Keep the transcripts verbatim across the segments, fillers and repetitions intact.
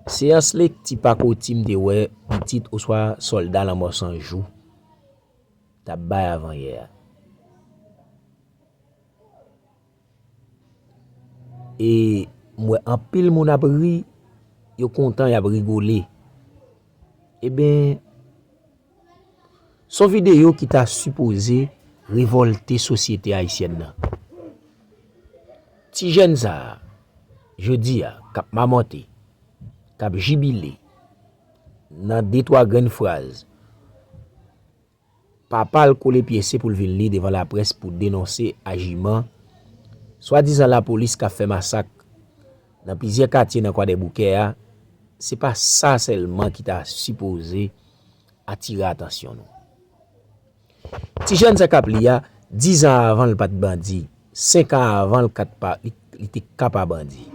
Seyans lekti pakoti m te wè pitit oswa sòlda Lanmò San Jou t ap bay avanyè a. E m wè anpil moun ap ri, yo kontan, y ap rigole. Eben, s on videyo ki ta sipoze revòlte sosyete ayisyèn nan. Ti jèn sa a, jodi a, k ap mamòte, k ap jibile, nan de twa grenn fraz, papa l kole pyese pou l vin li devan laprès pou denonse ajiman swadizan lapolis k ap fè masak nan plizyè katye nan Kwadèboukè a, se pa sa sèlman ki ta sipoze atire atansyon nou. Ti jèn sa k ap li a, diz an avan l pa t bandi, senk an avan l ka t pa, li, li te ka pa bandi.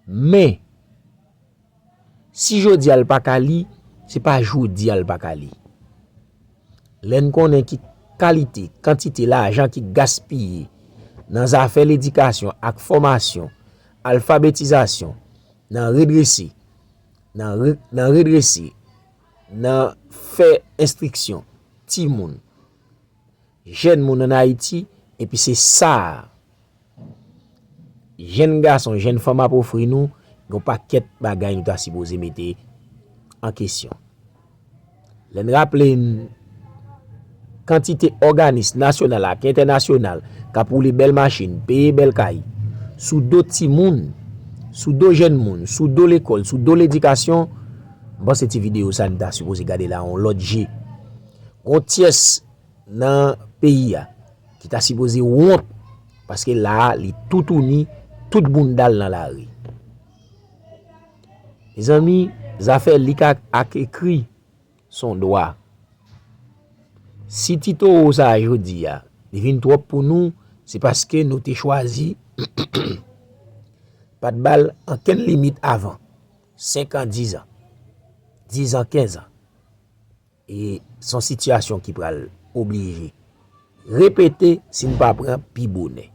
Men, si jodi a l pa ka li, se pa jodi a l pa ka li. Lè n konnen ki kalite, kantite lajan ki gaspiye nan zafè ledikasyon ak fòmasyon, alfabetizasyon, nan redrese, nan re-, nan redrese, nan fè enstriksyon timoun, jèn moun ann Ayiti, epi se sa a, jèn gason, jèn fanm ap ofri nou, gen yon pakèt bagay nou ta sipoze mete an kesyon. Lè n raple n kantite òganis nasyonal ak entènasyonal k ap woule bèl machin, peye bèl kay, sou do timoun, sou do jèn moun, sou do lekòl, sou do ledikasyon, m panse ti videyo sa a nou ta sipoze gade l a yon lòt je. Gon tyès nan peyi a ki ta sipoze wont, paske la a, li toutouni, tout bounda l nan lari. Mezanmi, zafè li k ak, ak ekri s on dwa. Si ti towo sa a jodi a, li vin twòp pou nou, se paske nou te chwazi pa t ba l ankenn limit avan senk an, diz an, diz an, kenz an. E s on sitiyasyon ki pral oblije repete si n pa pran pi bonè.